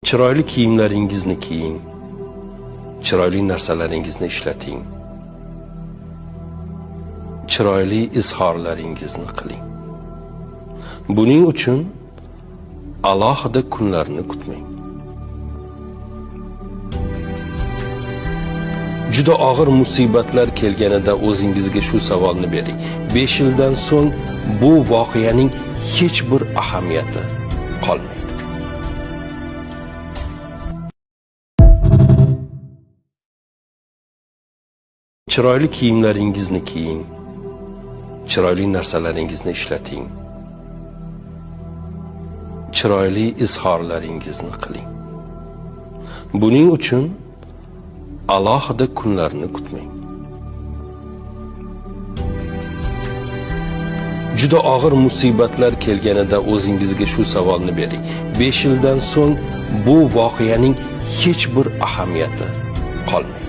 Chiroyli kiyimlaringizni kiying. Chiroyli narsalaringizni ishlating. Chiroyli izhorlaringizni qiling. Buning uchun alohida kunlarni kutmang. Juda og'ir musibatlar kelganida o'zingizga shu savolni bering. 5 yildan so'ng bu voqeaning hech bir ahamiyati qolmaydi. Chiroyli kiyimlaringizni kiying. Chiroyli narsalaringizni ishlating. Chiroyli izhorlaringizni qiling. Buning uchun alohida kunlarni kutmang. Juda og'ir musibatlar kelganida o'zingizga shu savolni bering. 5 yildan so'ng bu voqeaning hech bir ahamiyati qolmaydi.